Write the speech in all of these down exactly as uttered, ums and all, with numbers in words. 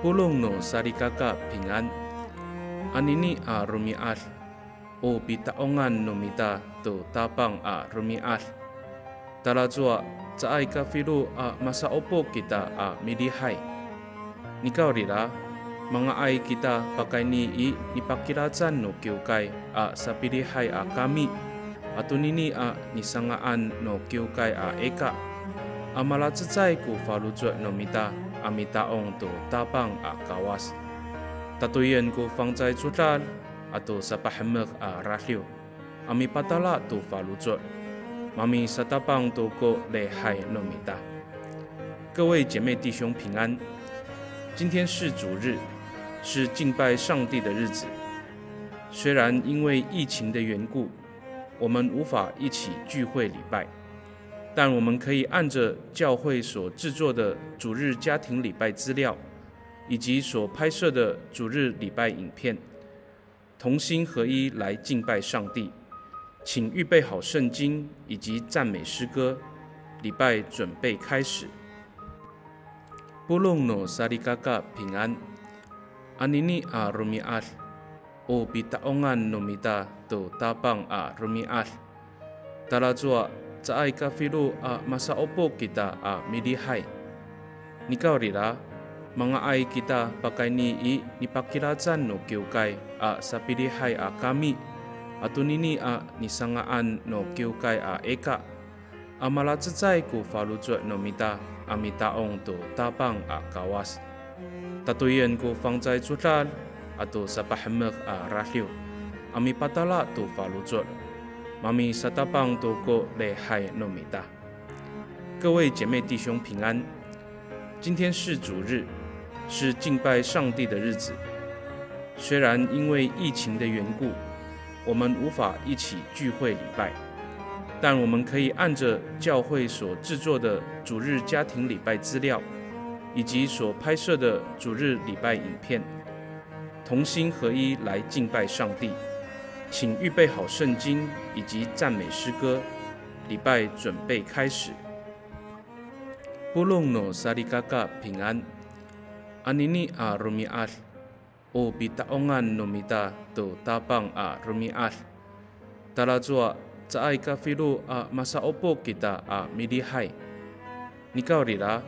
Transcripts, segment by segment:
Polong no salikaka pingan. Anini a romi'ad, o pita'ongan no mita to Tapang a romi'ad. Talacowa caay kafilo a masa'opo kita a milihay. Nikawrira, manga'ay kita pakayni i nipakilacan no kiwkay a sapilihay a kami, ato nini a nisanga'an no kiwkay a ika, a malacecay ko faloco' no mita a mita'ong to Tapang a Kawas. Tatoyen ko fangcalay codad ato sapahemek a radiw a mipatala to faloco', mamisatapang to ko lihay no mita. 各位姐妹弟兄平安，今天是主日，是敬拜上帝的日子。虽然因为疫情的缘故，我们无法一起聚会礼拜，但我们可以按着教会所制作的主日家庭礼拜资料，以及所拍摄的主日礼拜影片，同心合一来敬拜上帝。请预备好圣经以及赞美诗歌，礼拜准备开始。Polong no salikaka pingan. Anini a romi'ad, o pita'ongan no mita to Tapang a romi'ad. Talacowa caay kafilo a masa'opo kita a milihay. Nikawrira, manga'ay kita pakayni i nipakilacan no kiwkay a sapilihay a kami, ato nini a nisanga'an no kiwkay a ika, a malacecay ko faloco' no mita a mita'ong to Tapang a Kawas. Tatoyen ko fangcalay codad ato sapahemek a radiw a mipatala to faloco', mamisatapang to ko lihay no mita. 各位姐妹弟兄平安，今天是主日，是敬拜上帝的日子。虽然因为疫情的缘故，我们无法一起聚会礼拜，但我们可以按着教会所制作的主日家庭礼拜资料，以及所拍摄的主日礼拜影片，同心合一来敬拜上帝。请预备好圣经以及赞美诗歌，礼拜准备开始。Polong no salikaka pingan. Anini a romi'ad, o pita'ongan no mita to Tapang a romi'ad. Talacowa caay kafilo a masa'opo kita a milihay. Nikawrira,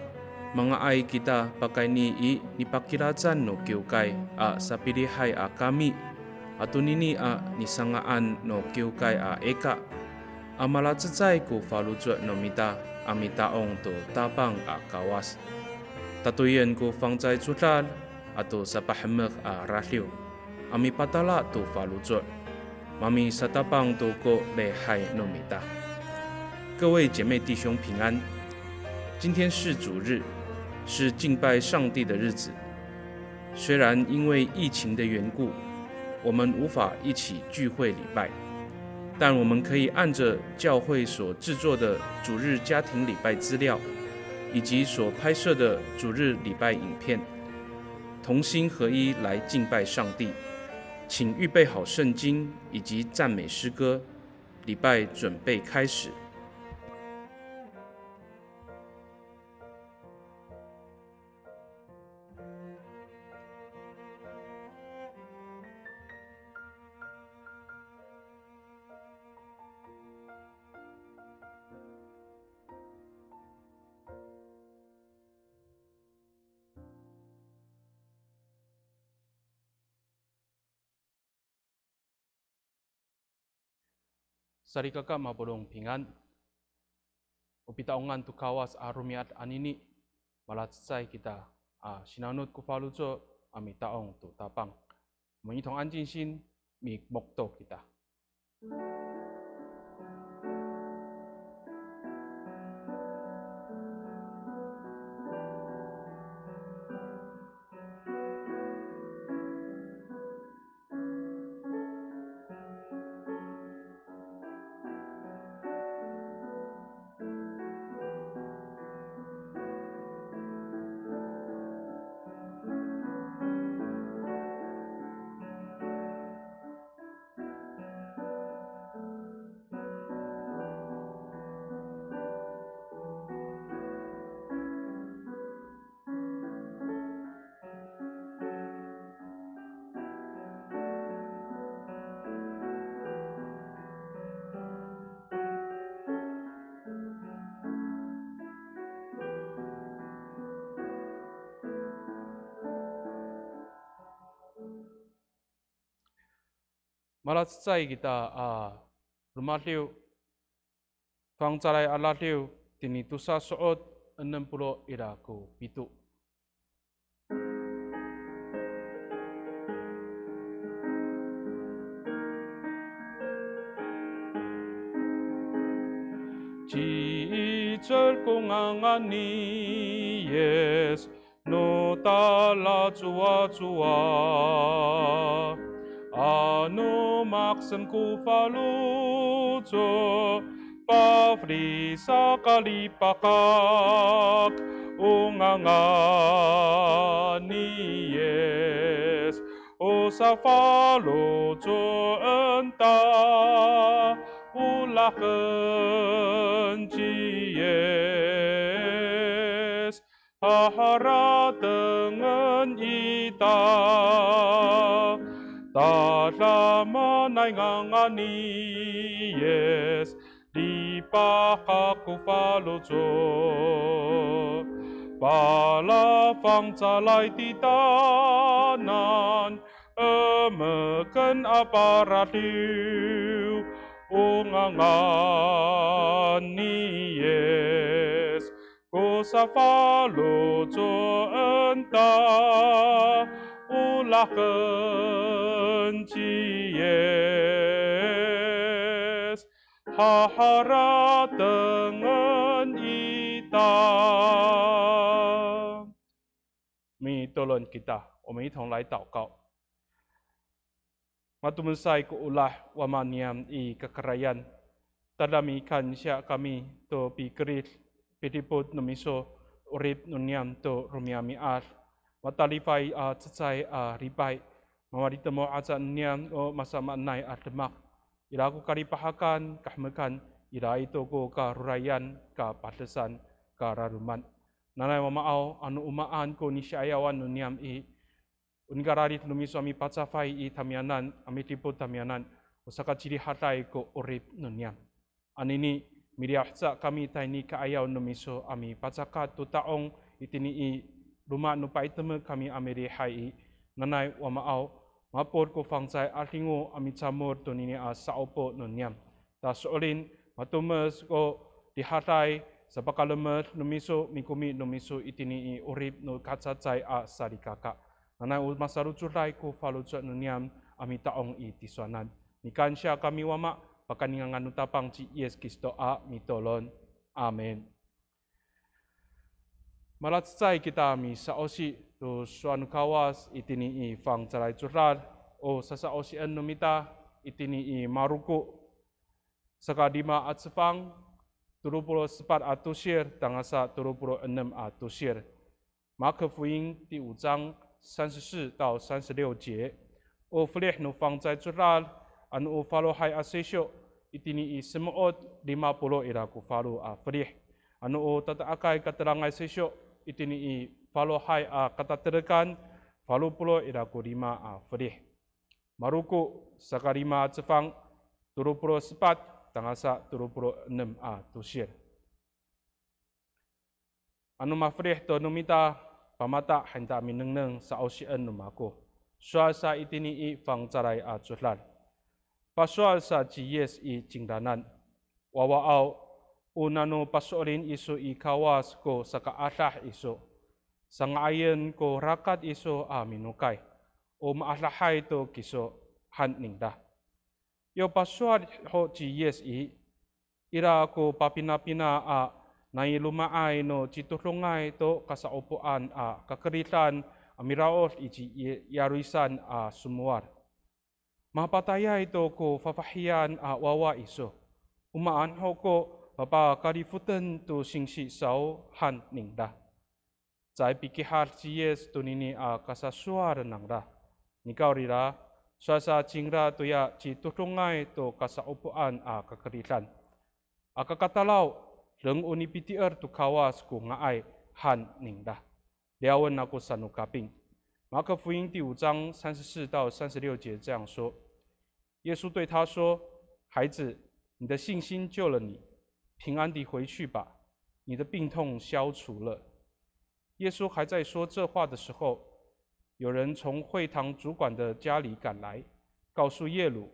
manga'ay kita pakayni i nipakilacan no kiwkay a sapilihay a kami, ato nini a nisanga'an no kiwkay a ika, a malacecay ko faloco' no mita a mita'ong to Tapang a Kawas. Tatoyen ko fangcalay codad ato sapahemek a radiw a mipatala to faloco', mamisatapang to ko lihay no mita. 各位姐妹弟兄平安，今天是主日，是敬拜上帝的日子。虽然因为疫情的缘故，我们无法一起聚会礼拜，但我们可以按着教会所制作的主日家庭礼拜资料，以及所拍摄的主日礼拜影片，同心合一来敬拜上帝。请预备好圣经以及赞美诗歌，礼拜准备开始。Salikaka mapolong pingan, o pita'ongan to Kawas a romi'ad anini, malacecay kita a sinanot ko faloco' a mita'ong to Tapang. 我们一同安静心，mimokto kita. Malacecay kita a romadiw, fangcalay a radiw, tini tosa so'ot enem polo' ira ko pito. Ci'icel ko ngangan ni Yis no talacowacowa. Ano maksem ko faloco', pafeli sakalipakak o ngangan ni Yis. O safaloco'en ta, o laken ci Yis haharatengen ita. Tadamaanay ngangan ni Yis, lipakak ko faloco'. Palafangcalay titaanan, emeken a paradiw o ngangan ni Yis. Ko safaloco'en ta, o laken ci Yis haharatengen ita. Mitolon kita, 我们一同来祷告。 Matomesay ko olah Wama niyam i kakarayan. Tada mikansiya kami to pikerid, pidipot no miso, 'orip no niyam to romi'ami'ad. Matalifay a cecay a lipay, mawalitemoh aca niyam o masamaanay a demak. Ira ko kalipahakan, kahemekan, ira ito ko karorayan, kapadesan, kararomad. Nanay Wamaaw, ano o maan ko nisi'ayawan no niyam i, o nika rarid no miso a mipacafay i tamiyanan, a midipot tamiyanan, o sakacirihaday ko 'orip no niyam. Anini, miliyaw haca kami tayni ka'ayaw no miso a mipacakat to ta'ong itini i loma' no paytemek kami a milihay i, nanay Wamaaw, mapol ko fangcalay 'adingo a micamol tonini a sa'opo no niyam. Ta so'elin, matomes ko rihaday, sapakalemed no miso, mikomi no miso itini i 'orip no kacacay a salikaka. Nanay o masalocoday ko faloco' no niyam a mita'ong i tisowanan. Mikansiya kami Wama, pakayni ngangan no Tapang ci Yis Kristo a mitolon. Amin. Malacecay kita misa'osi to sowal no Kawas itini i fangcalay codad, o sasa'osien no mita itini i Maroko, saka lima a cefang, tolo polo' sepat a tosir, tangasa tolo polo' enem a tosir. 马可福音第五章三十四到三十六节。O felih no fangcalay codad, ano o falohay a sesyo, itini i Semo'ot lima polo' ira ko falo a felih. Ano o tata'akay katelangay sesyo, itini i falohay a kataterekan, falo polo' ira ko lima a felih. Maroko, saka lima a cefang, tolo polo' sepat, tangasa tolo polo' enem a tosir. Ano mafelih to no mita, pamata han ta minengneng sa'osien no mako. Sowal sa itini i fangcalay a codad. Pasowal sa ci Yis i cingraanan. Wawaaw, o nano paso'elin iso i Kawas ko sakaadah iso. Sanga'ayen ko rakat iso a minokay. O maadahay to kiso, han ningra. Yo pasowal ho ci Yis i, ira ko papinapina a nai loma'ay no citodongay to kasa'opoan a kakeridan a miraod i ci Ye-, Yarisan a somowal. Mapatayay to ko fafahiyan a wawa iso. O maan ho ko papakalifoten to singsi saw, han ningra. Caay pikihar ci Yis tonini a kasasowal nangra. Nikawrira, sowal sa cingra toya citodongay to kasa'opoan a kakeridan. Aka katalaw, deng o nipitier to Kawas ko nga'ay, han ningra. Liyawen ako sano kaping. 马可福音第五章三十四到三十六节这样说：耶稣对他说：孩子，你的信心救了你，平安地回去吧，你的病痛消除了。耶稣还在说这话的时候，有人从会堂主管的家里赶来，告诉睚鲁，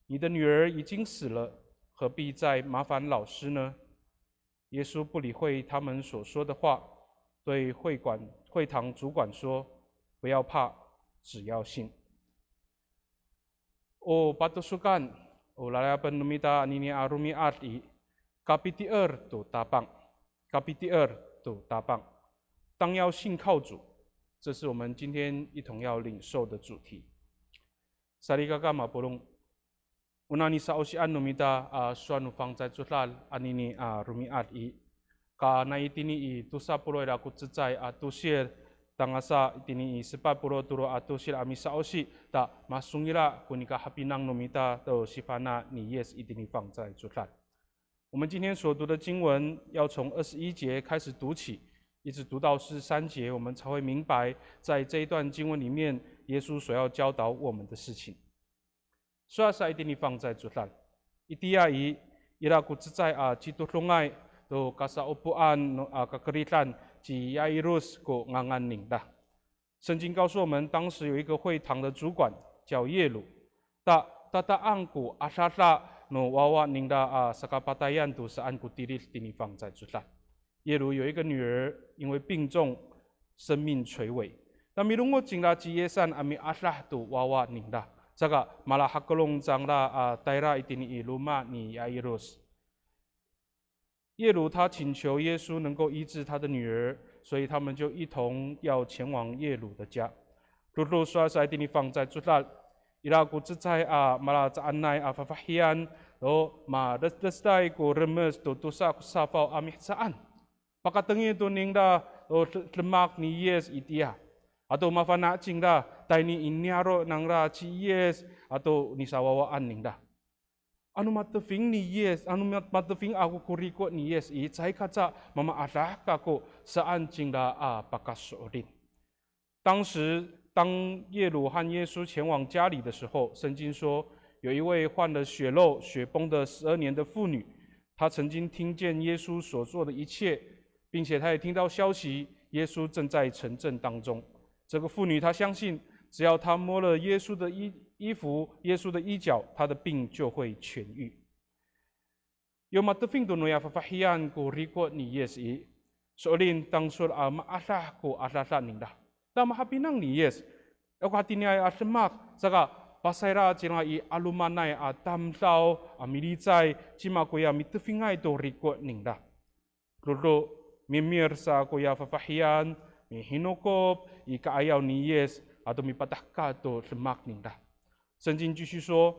你的女儿已经死了，何必再麻烦老师呢？耶稣不理会他们所说的话，对会馆，会堂主管说：“不要怕，只要信。” O patosokan, o lalayapen no mita anini a romi'ad i, kapitier to Tapang, kapitier to Tapang. 当要信靠主，这是我们今天一同要领受的主题。Salikaka mapolong, o nani sa'osian no mita a sowal no fangcalay codad anini a romi'ad i, ka nai tini i tosa polo' ira ko cecay a tosil, tangasa itini i sepat polo' tolo a tosil a misa'osi, ta masongila' ko nika hapinang no mita to sifana' ni Yis itini fangcalay codad. 我们今天所读的经文要从二十一节开始读起，一直读到四十三节，我们才会明白在这一段经文里面，耶稣所要教导我们的事情。Sowal sa itini fangcalay codad, itiya i, ira ko cecay a citodongay to kasa'opoan no a kakeridan ci Yairus ko ngangan ningra. 圣经告诉我们，当时有一个会堂的主管叫叶鲁，ta tata'ang ko adada no wawa ningra a sakapatayan to saan ko tilid tini fangcalay codad. 叶鲁有一个女儿，因为病重，生命垂危。Na milongoc cingra ci Yisan a miadah to wawa ningra. Saka malahakelong cangra a tayra itini i loma' ni Yairus. 叶鲁他请求耶稣能够医治他的女儿，所以他们就一同要前往叶鲁的家。Dodo sowal sa itini fangcalay codad, ira ko cecay a malacaanay a fafahiyan, to madesdesay ko remes to tosa ko safaw a mihecaan. Pakatengil to ningra to de-, demak ni Yis itiya. Ato mafana' cingra, tayni i niyaro' nangra ci Yis ato nisawawaan ningra. Ano matefing ni Yis, ano ma-, matefing ako ko riko' ni Yis i, caay kaca mamaadah kako saan cingra a pakaso'elin. 当时，当叶鲁和耶稣前往家里的时候，圣经说，有一位患了血漏、血崩的十二年的妇女，她曾经听见耶稣所做的一切，并且她也听到消息，耶稣正在城镇当中。这个妇女她相信，只要她摸了耶稣的衣，衣服，耶稣的衣角，她的病就会痊愈。Yo matefing to noya fafahiyan ko riko' ni Yis i, so'elin tangsol a maadah ko adada ningra. Ta mahapinang ni Yis, o hatiniay a demak, saka pasayra cingra i 'alomanay a tamdaw a milicay, cima koya mitefingay to riko' ningra. Dodo, mimir sa koya fafahiyan, mihinokop i ka'ayaw ni Yis, ato mipatahekal to demak ningra. 圣经继续说，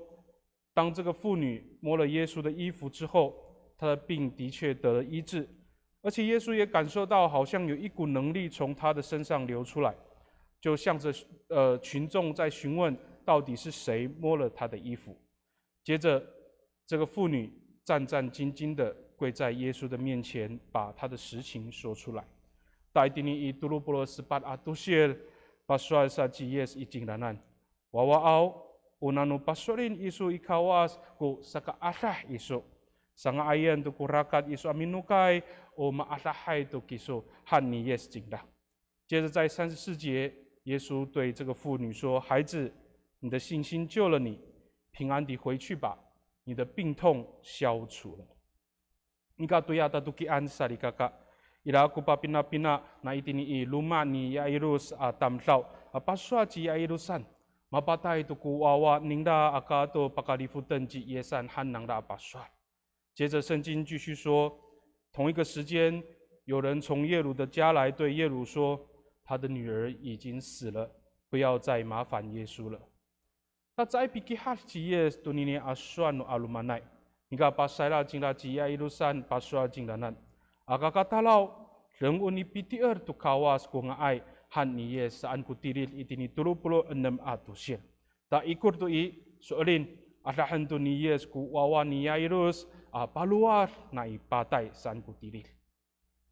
当这个妇女摸了耶稣的衣服之后，她的病的确得了医治，而且耶稣也感受到好像有一股能力从她的身上流出来，就向着，呃，群众在询问到底是谁摸了她的衣服。接着，这个妇女战战兢兢地跪在耶稣的面前，把她的实情说出来。Ta itini i tolo polo' sepat a tosil, pasowal sa ci Yis i cingraanan. Wawaaw, o nano paso'elin iso i Kawas ko sakaadah iso. Sanga'ayen to ko rakat iso a minokay, o maadahay to kiso, han ni Yis cingra. 接着在三十四节，耶稣对这个妇女说：“孩子，你的信心救了你，平安地回去吧，你的病痛消除了。” Nika toya tatokian salikaka, ira ko papinapina nai tini i loma' ni Yairus a tamdaw, a pasowal ci Yairusan, mapatay to ko wawa ningra aka to pakalifoten ci Yisan han nangra a pasowal. 接着圣经继续说，同一个时间，有人从耶鲁的家来对耶鲁说：“他的女儿已经死了，不要再麻烦耶稣了。” Ta caay pikihar ci Yis tonini a sowal no 'alomanay. Nika pasayra cingra ci Yairusan pasowal cingraanan. Aka katalaw, deng o nipitier to Kawas ko nga'ay, han ni Yis saan ko tilid itini tolo polo' enem a tosil. Ta ikor to i, so'elin, adahen to ni Yis ko wawa ni Yairus, a palowad nai patay saan ko tilid.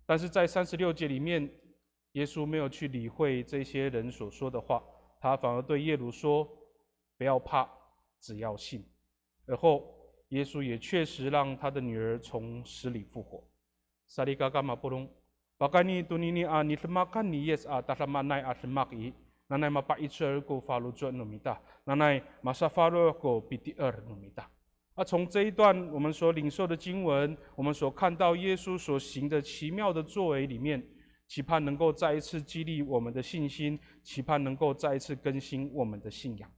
但是在三十六节里面，耶稣没有去理会这些人所说的话，他反而对耶鲁说：“不要怕，只要信。”而后，耶稣也确实让他的女儿从死里复活。Salikaka mapolong, pakayni tonini a nidemakan ni Yis a tadamaanay a demak i, Nanay mapa'icel ko faloco' no mita. Nanay masafaloh ko pitier no mita. 啊，从这一段我们所领受的经文，我们所看到耶稣所行的奇妙的作为里面，期盼能够再一次激励我们的信心，期盼能够再一次更新我们的信仰。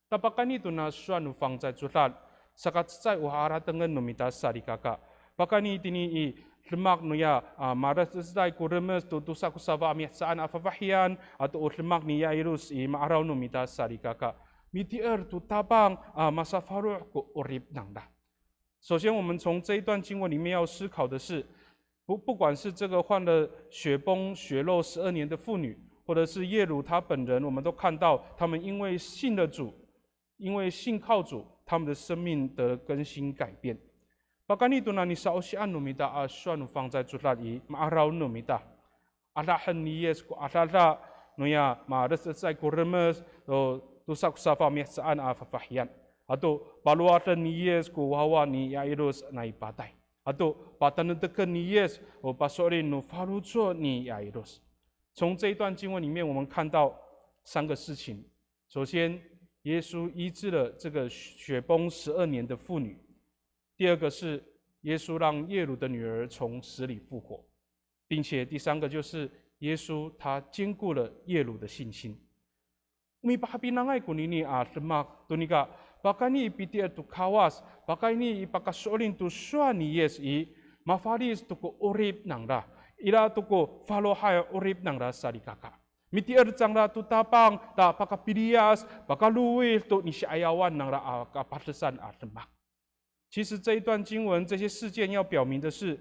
Ta pakayni tona sowal no fangcalay codad, saka cecay o haratengen no mita salikaka. Pakayni tini i demak noya, a, mareseday ko remes to tosa ko safa a mihecaan a fafahiyan, ato o demak ni Yairus i ma'araw no mita salikaka. Mitier to Tapang a masafaloh ko 'orip nangra. 首先，我们从这一段经文里面要思考的是，不，不管是这个患了血崩血漏十二年的妇女，或者是睚鲁他本人，我们都看到他们因为信了主，因为信靠主，他们的生命得更新改变。Pakayni tona nisa'osian no mita a sowal no fangcalay codad i, ma'araw no mita. Adahen ni Yis ko adada noya mareseday ko remes to tosa ko safa a mihecaan a fafahiyan. Ato palowaden ni Yis ko wawa ni Yairus nai patay. Ato pataneteken ni Yis o paso'elin no faloco' ni Yairus. 从这一段经文里面，我们看到三个事情。首先，耶稣医治了这个血崩十二年的妇女。第二个是耶稣让睚鲁的女儿从死里复活。 并且第三个就是耶稣他坚固了睚鲁的信心。O mipahapinangay konini a demak to nika, pakayni i pitier to Kawas, pakayni i pakaso'elin to sowal ni Yis i, mafalic to ko 'orip nangra, ira to ko falohay 'orip nangra salikaka. Mitier cangra to Tapang, ta pakapiliyas, pakalowid to nisi'ayawan nangra a kapadesan a demak. 其实这一段经文，这些事件要表明的是，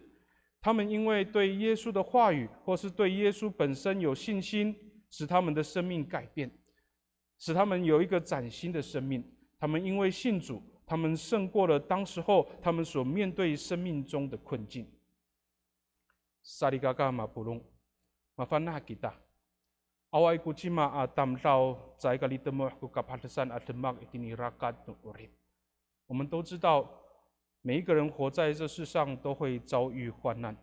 他们因为对耶稣的话语，或是对耶稣本身有信心，使他们的生命改变，使他们有一个崭新的生命。他们因为信主，他们胜过了当时候他们所面对生命中的困境。 Salikaka mapolong, mafana' kita. Awaay ko cima a tamdaw, caay ka litemoh ko kapadesan a demak itini rakat no 'orip. 我们都知道，每一个人活在这世上都会遭遇患难。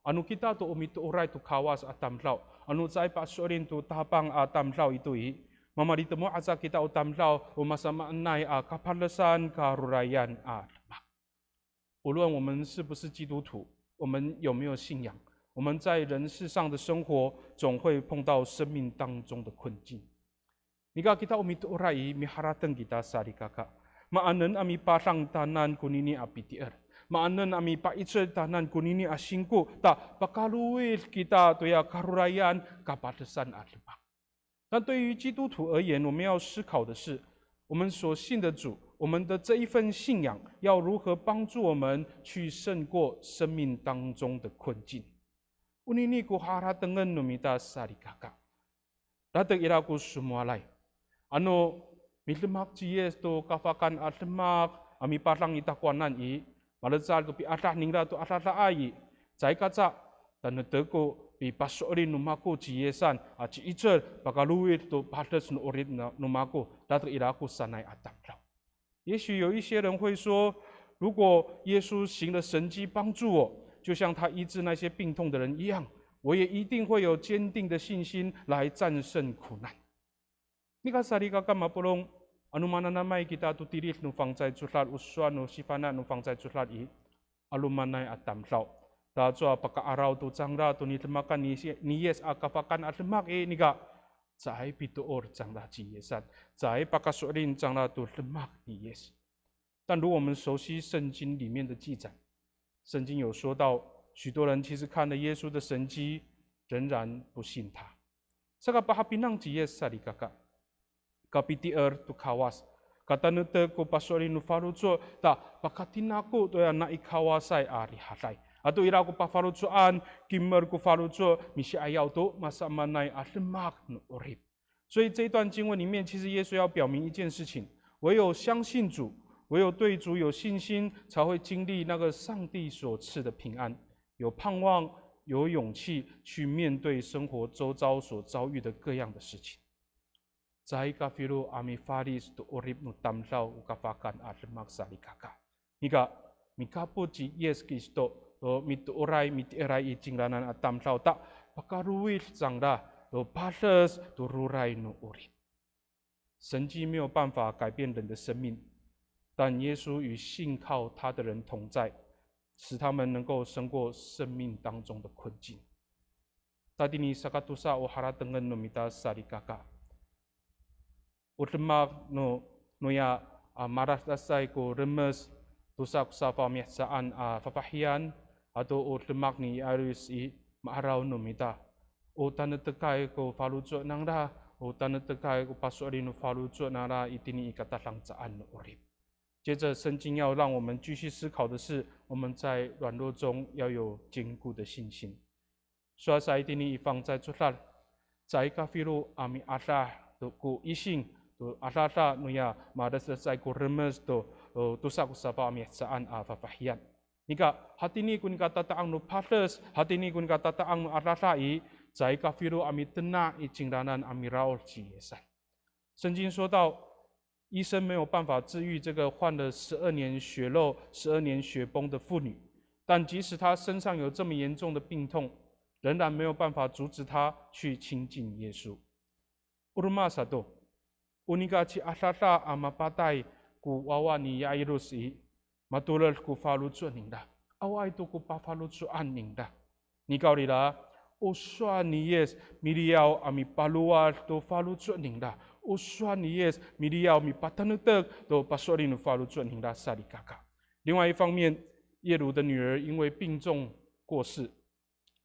Ano kita to o mitooray to Kawas a tamdaw, ano caay paso'elin to Tapang a tamdaw ito i, mamalitemoh aca kita o tamdaw o masamaanay a kapadesan karorayan a demak. 无论我们是不是基督徒，我们有没有信仰，我们在人世上的生活总会碰到生命当中的困境。Nika kita o mitooray i, miharateng kita salikaka. Maanen a mipadang tanan konini a pitier. Maanen a mipa'icel tanan konini a singko, ta pakalowid kita toya karorayan kapadesan a demak. 但对于基督徒而言，我们要思考的是，我们所信的主，我们的这一份信仰，要如何帮助我们去胜过生命当中的困境。Onini ko haratengen no mita salikaka. Latek ira ko somowalay. Ano midemak ci Yis to kafahkaan a demak, a mipadang i takowanan i, malecad ko piadah ningra to adadaay i, caay kaca, tanektek ko pipaso'elin no mako ci Yisan, a ci'icel pakalowid to pades no 'orip no mako, latek ira ko sanay a tamdaw. 也许有一些人会说，如果耶稣行了神迹帮助我，就像他医治那些病痛的人一样，我也一定会有坚定的信心来战胜苦难。Nika salikaka mapolong, ano mananamay kita to tilid no fangcalay codad, o sowal no sifana' no fangcalay codad i, 'alomanay a tamdaw. Ta cowa paka'araw to cangra to nidemakan ni, ni Yis a kafahkaan a demak i, nika caay pitoor cangra ci Yisan, caay pakaso'elin cangra to demak ni Yis. 但如果我们熟悉圣经里面的记载，圣经有说到，许多人其实看了耶稣的神迹，仍然不信他。Saka pahapinang ci Yis salikaka, kapitier to Kawas, katanektek ko paso'elin no faloco', ta pakatinako toya nai Kawasay a rihaday. Ato ira ko pafaloco'an, kimer ko faloco' misi'ayaw to masamaanay a demak no 'orip. 所以这一段经文里面，其实耶稣要表明一件事情：唯有相信主，唯有对主有信心，才会经历那个上帝所赐的平安，有盼望，有勇气去面对生活周遭所遭遇的各样的事情。Caay kafilo a mifalic to 'orip no tamdaw o kafahkaan a demak salikaka. Nika, mikapot ci Yis Kristo to mitooray, mitieray i cingraanan a tamdaw ta pakalowid cangra to pades to roray no 'orip. 神迹没有办法改变人的生命，但耶稣与信靠他的人同在，使他们能够胜过生命当中的困境。Tadini sakatosa o haratengen no mita salikaka. O demak no, noya, a, maradasay ko remes, tosa ko safaw mihecaan a fafahiyan, ato o demak ni Yairus i, ma'araw no mita. O tanektekay ko faloco' nangra, o tanektekay ko paso'elin no faloco' nangra itini i katadangcaan no 'orip. 接着，圣经要让我们继续思考的是，我们在软弱中要有坚固的信心。Sowal sa itini i fangcalay codad, caay kafilo a mi'adah to ko ising to adada noya madesdesay ko remes to, o, tosa ko safaw a mihecaan a fafahiyan. Nika, hatini ko nika tata'ang no pades, hatini ko nika tata'ang no adada i, caay kafilo a mitena' i cingraanan a miraod ci Yisan. 圣经说到，医生没有办法治愈这个患了十二年血漏、十二年血崩的妇女，但即使她身上有这么严重的病痛，仍然没有办法阻止她去亲近耶稣。Oroma sato, o nika ciadada a mapatay ko wawa ni Yairus i, matoled ko faloco' ningra. Awaay to ko pafaloco'an ningra. Nikawrira, o sowal ni Yis miliyaw a mipalowad to faloco' ningra. O sowal ni Yis miliyaw mipatanektek to paso'elin no faloco' ningra salikaka. 另外一方面，睚鲁的女儿因为病重过世，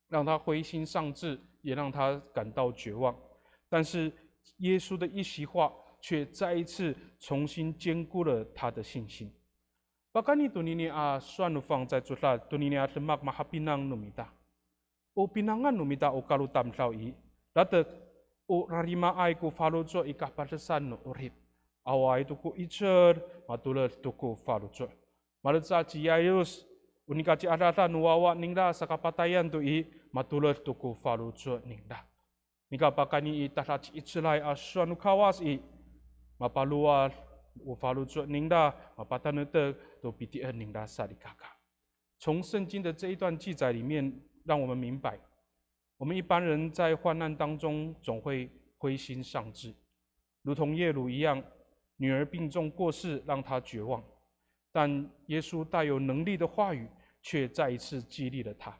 让她灰心丧志，也让她感到绝望。但是耶稣的一席话却再一次重新坚固了她的信心。Pakayni tonini a sowal no fangcalay codad, tonini a demak mahapinang no mita. O pinangan no mita o kalotamdaw i, latek o rarimaay ko faloco' i kapadesan no 'orip. Awaay to ko 'icel, matoled to ko faloco'. Malecad ci Yairus, o nika ciadada no wawa ningra sakapatayan to i, matoled to ko faloco' ningra. Nika pakayni i tadaci'icelay a sowal no Kawas i, mapalowad o faloco' ningra, mapatanektek to piti'er ningra salikaka. 从圣经的这一段记载里面，让我们明白，我们一般人在患难当中总会灰心丧志，如同睚鲁一样，女儿病重过世，让他绝望。但耶稣带有能力的话语却再一次激励了他。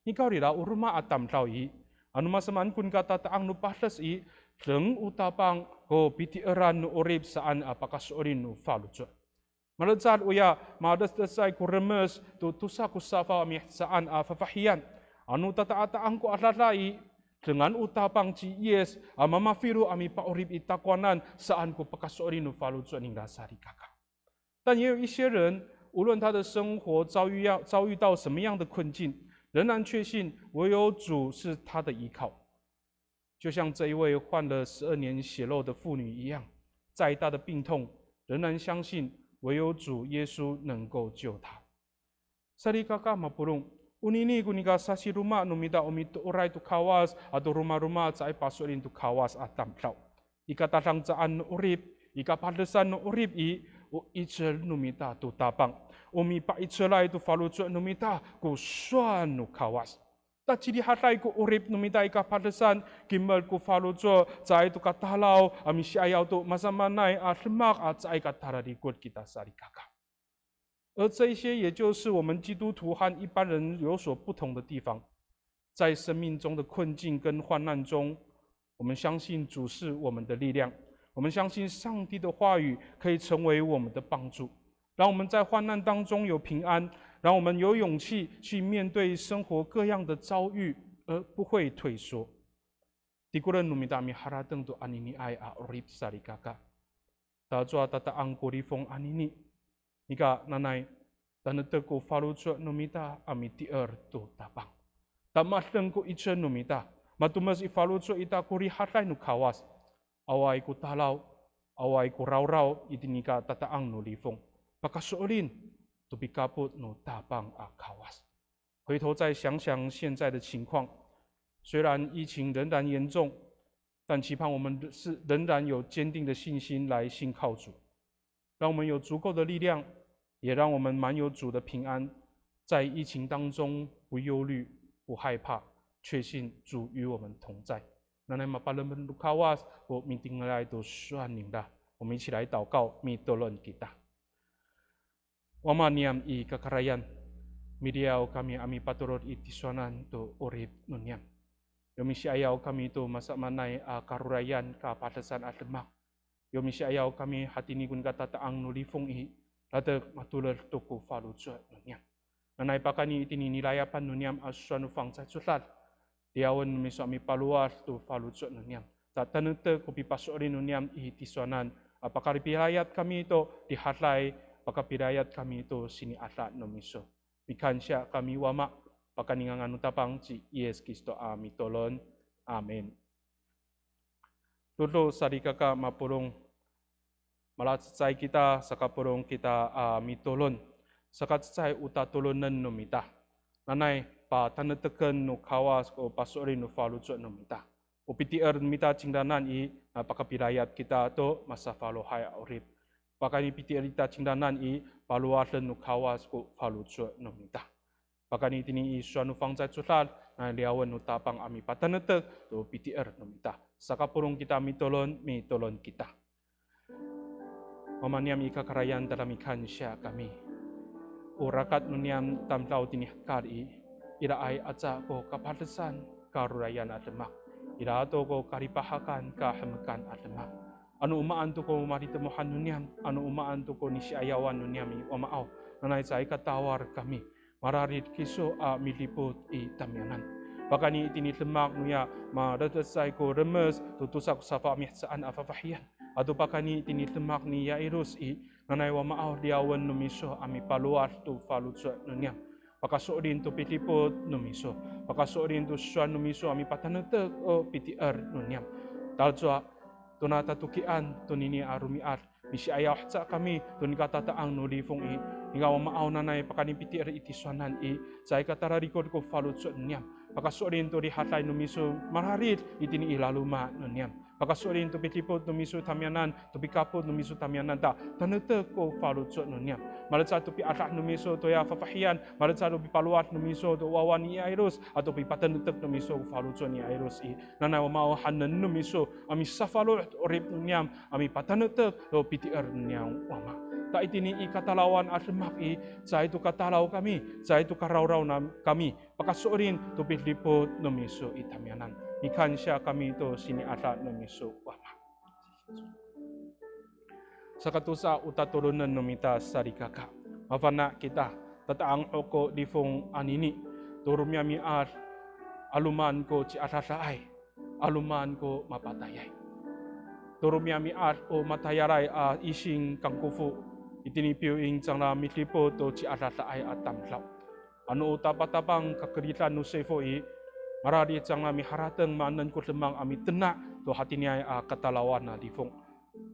Nikawrira, o roma a tamdaw i, ano masamaan ko nika tata'ang no pades i, deng o Tapang ko piti'eran no 'orip saan a pakaso'elin no faloco'. Malecad oya madesdesay ko remes to tosa ko safaw a mihecaan a fafahiyan. Ano tata'ata'ang ko adada i, dengan o Tapang ci Yis a mamafilo a mipa'orip i takowanan saan ko pakaso'elin no faloco' ningra salikaka. 但也有一些人，无论他的生活遭遇要，遭遇到什么样的困境，仍然确信唯有主是他的依靠。就像这一位患了十二年血漏的妇女一样，再大的病痛，仍然相信唯有主耶稣能够救她。Salikaka mapolong, onini ko nika sasiroma no mita o mitooray to Kawas ato romaroma caay paso'elin to Kawas a tamdaw. I katadangcaan no 'orip, i kapadesan no 'orip i, o 'icel no mita to Tapang. O mipa'icelay to faloco' no mita ko sowal no Kawas. Ta cirihaday ko 'orip no mita i kapadesan, kimed ko faloco', caay to ka talaw a misi'ayaw to masamaanay a demak a caay ka tararikor kita salikaka. 而这一些，也就是我们基督徒和一般人有所不同的地方。在生命中的困境跟患难中，我们相信主是我们的力量，我们相信上帝的话语可以成为我们的帮助，让我们在患难当中有平安，让我们有勇气去面对生活各样的遭遇，而不会退缩。Tikolen no mita miharateng to aniniay a 'orip salikaka. Tacowa tata'ang ko lifong anini. Nika nanay, tanektek ko faloco' no mita a mitier to Tapang. Ta madeng ko 'icel no mita, matomes i faloco' ita ko rihaday no Kawas. Awaay ko talaw, awaay ko rawraw itini ka tata'ang no lifong. Pakaso'elin to pikapot no Tapang a Kawas. 回头再想想现在的情况，虽然疫情仍然严重，但期盼我们是仍然有坚定的信心来信靠主，让我们有足够的力量，也让我们满有主的平安，在疫情当中不忧虑、不害怕，确信主与我们同在。Nanay mapalemed no Kawas ko mitengilay to sowal ningra. 我们一起来祷告，mitolon kita. Wama niyam i kakarayan, miliyaw kami a mipatorod i tisowanan to 'orip no niyam. Yo misi'ayaw kami to masamaanay a karorayan kapadesan a demak. Yo misi'ayaw kami hatini ko nika tata'ang no lifong i, latek matoled to ko faloco' no niyam. Nanay pakayni itini nilayapan no niyam a sowal no fangcalay codad, liyawen no miso a mipalowad to faloco' no niyam. Ta tanektek ko pipaso'elin no niyam i tisowanan, a pakaripilayap kami to rihaday, pakaripilayap kami to sini'ada no miso. Mikansiya kami Wama, pakayni ngangan no Tapang ci Yis Kristo a mitolon. Amin. Dodo salikaka mapolong, malacecay kita, sakapolong kita a mitolon. Sakacecay o tatolonen no mita. Nanay patanekteken no Kawas ko paso'elin no faloco' no mita. O pitier no mita cingraanan i, a, pakapilayap kita to masafalohay a 'orip. Pakayni pitier ita cingraanan i, palowaden no Kawas ko faloco' no mita. Pakayni itini i sowal no fangcalay codad, na liyawen no Tapang a mipatanektek to pitier no mita. Sakapolong kita mitolon, mitolon kita. Wama niyam i kakarayan, tada mikansiya kami. O rakat no niyam tamdaw tini hekal i, iraay aca ko kapadesan, karorayan a demak. Ira to ko kalipahakan, kahemekan a demak. Ano o maan to ko malitemohan no niyam, ano o maan to ko nisi'ayawan no niyam i Wamaaw, nanay caay katawal kami. Mararid kiso a midipot i tamiyanan. Pakayni itini demak noya maledesay ko remes to tosa ko safa a mihecaan a fafahiyan. Ato pakayni itini demak ni Yairos i, nanay Wamaaw, liyawen no miso a mipalowad to faloco' no niyam. Pakaso'elin to pidipot no miso. Pakaso'elin to sowal no miso a mipatanektek o pitier no niyam. Talacowa tona tatokian tonini a romi'ad, misi'ayaw haca kami to nika tata'ang no lifong i, nika Wamaaw, nanay pakayni pitier i tisowanan i, caay ka talarikor ko faloco' no niyam. Pakaso'elin to rihaday no miso mararid itini i laloma' no niyam. Pakaso'elin to pidipot no miso tamiyanan, to pikapot no miso tamiyanan ta tanektek ko faloco' no niyam. Malecad to piadah no miso toya fafahiyan, malecad to pipalowad no miso to wawa ni Yairos, ato pipatanektek no miso ko faloco' ni Yairos i, nanay Wamaaw, haenen no miso a misafaloh to 'orip no niyam a mipatanektek to pitier no niyam Wama. Ta itini i katalawan a demak i, caay to katalaw kami, caay to karawraw na kami, pakaso'elin to pidipot no miso i tamiyanan. Mikansiya kami to sini'ada no miso Wama. Sakatosa o tatolonen no mita salikaka. Mafana' kita, tata'ang ho ko lifong anini. To romi'ami'ad, 'aloman ko ciadadaay, 'aloman ko mapatayay. To romi'ami'ad o matayalay a ising kangkofo, itini piyoing cangra midipot to ciadadaay a tamdaw. Ano o tapatapang kakeridan no sifo i, mararid cangra miharateng maanen ko demak a mitena' to hatiniay a katalawan a lifong.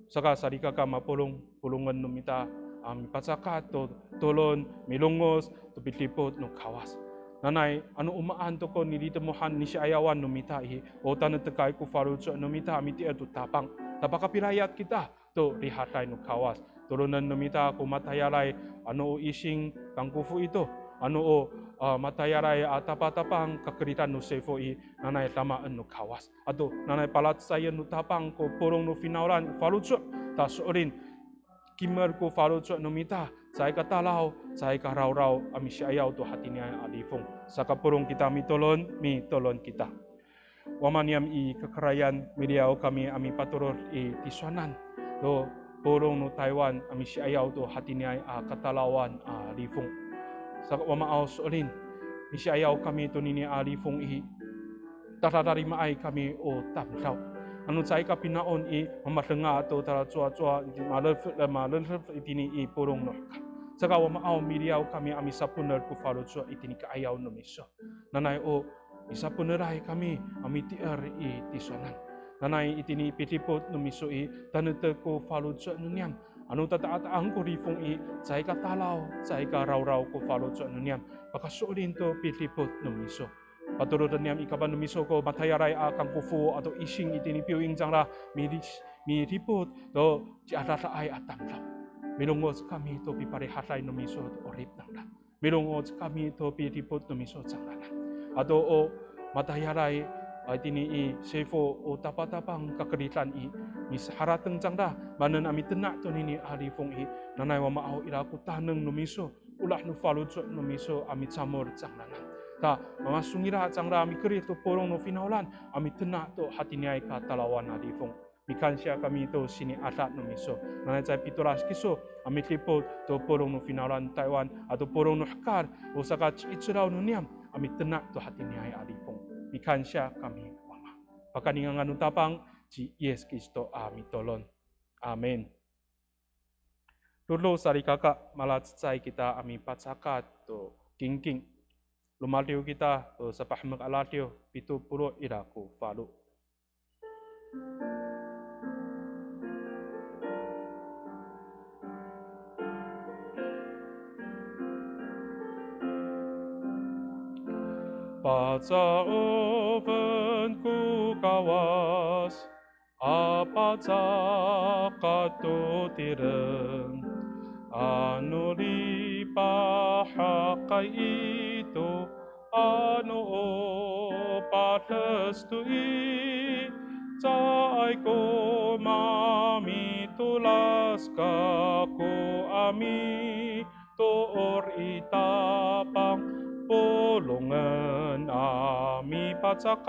Saka salikaka mapolong, polongen no mita a mipacakat to tolon, milongoc to pidipot no Kawas. Nanay, ano o maan to ko nilitemohan nisi'ayawan no mita i, o tanektekay ko faloco' no mita a mitier to Tapang. Ta pakapilayap kita to rihaday no Kawas. Tolonen no mita ko matayalay, ano o ising kangkofo ito, ano o, a, matayalay a tapatapang kakeridan no sifo i, nanay damaen no Kawas. Ato nanay palacecayen no Tapang ko polong no finawlan faloco', ta so'elin kimer ko faloco' no mita, caay ka talaw, caay ka rawraw a misi'ayaw to hatiniay a lifong. Sakapolong kita mitolon, mitolon kita. Wama niyam i kakarayan, miliyaw kami a mipatorod i tisowanan to polong no Taywan a misi'ayaw to hatiniay a katalawan a lifong. Saka Wamaaw, so'elin misi'ayaw kami tonini a lifong i, tadadarimaay kami o tamdaw. Ano caay ka pina'on i, mamadenga to talacowacowa, malef, malef itini i polong no hekal. Saka Wamaaw, miliyaw kami a misaponer ko faloco' itini ka'ayaw no miso. Nanay o misaponeray kami a mitier i tisowanan. Nanay itini pidipot no miso i, tanektek ko faloco' no niyam. Ano tata'ata'ang ko lifong i, caay ka talaw, caay ka rawraw ko faloco' no niyam. Pakaso'elin to pidipot no miso. Patoroden niyam i kapan no miso ko matayalay a kangkofo ato ising itini piyoing cangra midi, midipot to ciadadaay a tamdaw. Milongoc kami to piparihaday no miso to 'orip nangra. Milongoc kami to pidipot no miso cangraan. Ato o matayalay a, itini i sifo o tapatapang kakeridan i, misaharateng cangra, maanen a mitena' tonini a lifong i, nanay Wama aw ira ko taneng no miso, olah no faloco' no miso a micamol cangraan. Ta, mamasongila' cangra a mikerid to polong no finawlan a mitena' to hatiniay katalawan a lifong. Mikansiya kami to sini'ada no miso. Nanay caay pitolas kiso a midipot to polong no finawlan Taywan ato polong no hekal, o saka ci'icelaw no niyam a mitena' to hatiniay a lifong. Mikansiya kami Wama. Pakayni ngangan no Tapang ci Yis Kristo a mitolon. Amin. Dodo salikaka, malacecay kita a mipacakat to kingking. Romadiw kita to sapahemek a radiw, pito polo' ira ko falo. Paca'ofen ko Kawas, a pacakat to tireng, ano lipahakay ito, ano o pades to i, caay ko mamitolas kako a mitoor i Tapang, polongen a mipacakat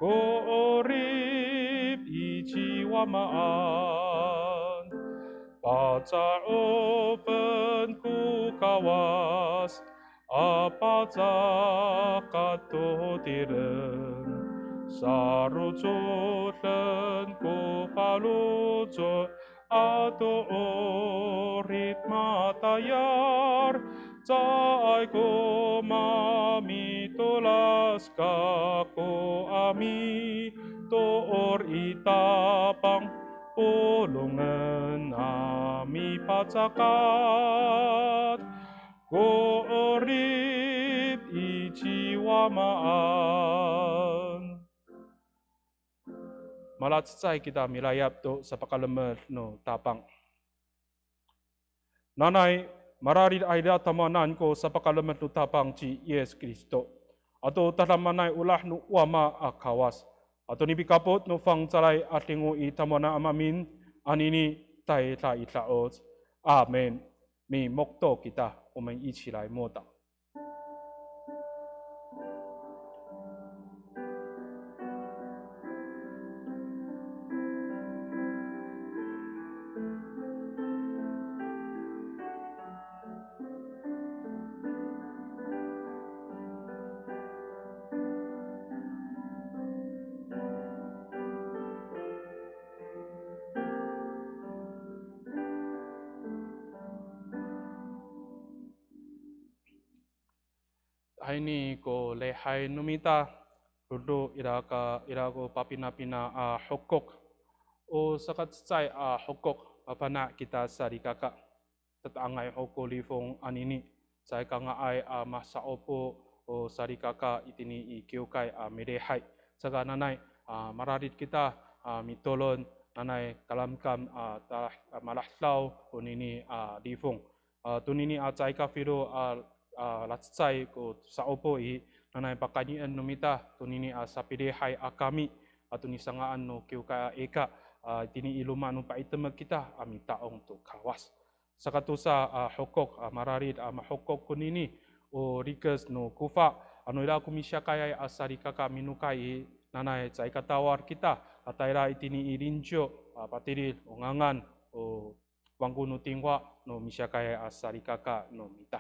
ko 'orip i ci Wamaan. Paca'ofen ko Kawas, a pacakat to tireng, sarocoden ko faloco' ato 'orip matayal, caay ko mamitolas kako a mitoor i Tapang, polongen a mipacakat ko 'orip i ci Wamaan. Malacecay kita milayap to sapakalemed no Tapang. Nanay mararid a ira tamowanan ko sapakalemed no Tapang ci Yis Kristo, ato tadamaanay olah no Wama a Kawas, ato nipikapot no fangcalay a 'Adingo i tamowanan a maemin, anini tayra i da'oc. Amin. Mimokto kita, 我们一起来默祷。 Tahini ko lihay no mita, dodo ira ka, ira ko papinapina a hokok. O sakacecay a hokok, mafana' kita salikaka. Tata'angay ho ko lifong anini, caay ka nga'ay a masa'opo o salikaka itini i kiwkay a milihay. Saka nanay, a, mararid kita, a, mitolon, nanay kalamkam, a, ta-, a, malahedaw konini a lifong. A, tonini a caay ka filo a, a, lacecay ko sa'opo i, nanay pakaynien no mita tonini a sapilihay a kami, ato nisanga'an no kiwkay a ika, a, itini i loma' no pa'itemek kita a mita'ong to Kawas. Sakatosa a hokok, a, mararid a mahokok konini, o rikec no kofa, ano ira ko misiyakayay a salikaka minokay i, nanay caay ka tawal kita, a, tayra itini i linco, a, patilid o ngangan, o wangko no tingwa no misiyakayay a salikaka no mita.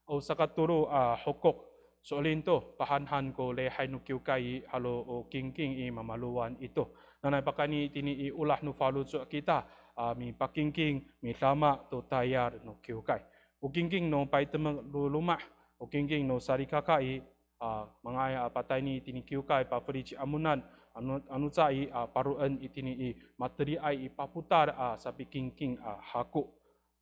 O sakatolo a hokok, so'elin to, pahanhan ko lihay no kiwkay i, halo o kingking i mamalowan ito. Nanay pakayni itini i olah no faloco' kita, a, mipakingking, midama to tayal no kiwkay. O kingking no pa'itemek no loma', o kingking no salikaka i, a, manga'ay a patayni itini kiwkay pafeli ci Amonan, ano, ano ca i, a, paroen itini i mateliay i papotal a sapikingking a hako.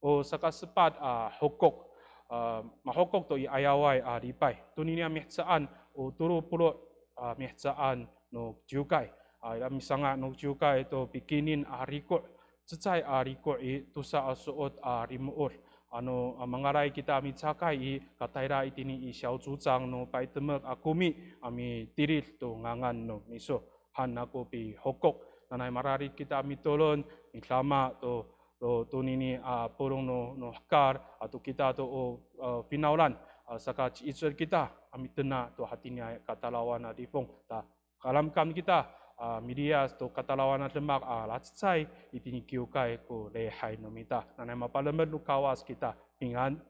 O sakasepat a hokok, a, mahokok to i 'ayaway a lipay. Tonini a mihecaan, o tolo polo' a mihecaan no ciwkay. A, ira misanga' no ciwkay to pikinin a riko', cecay a riko' i tosa a so'ot a limo'ot. ano, a, mangalay kita a micakay i, katayra itini i 小组长 no paytemek a komi a mitilid to ngangan no miso han ako pihokok. Nanay mararid kita a mitolon, midama to, to, tonini a polong no, no hekal, ato kita to o, a, finawlan, a, saka ci'icel kita a mitena' to hatiniay katalawan a lifong, ta kalamkam kita, a, miliyas to katalawan a demak a lacecay itini kiwkay ko lihay no mita. Nanay mapalemed no Kawas kita, pingan.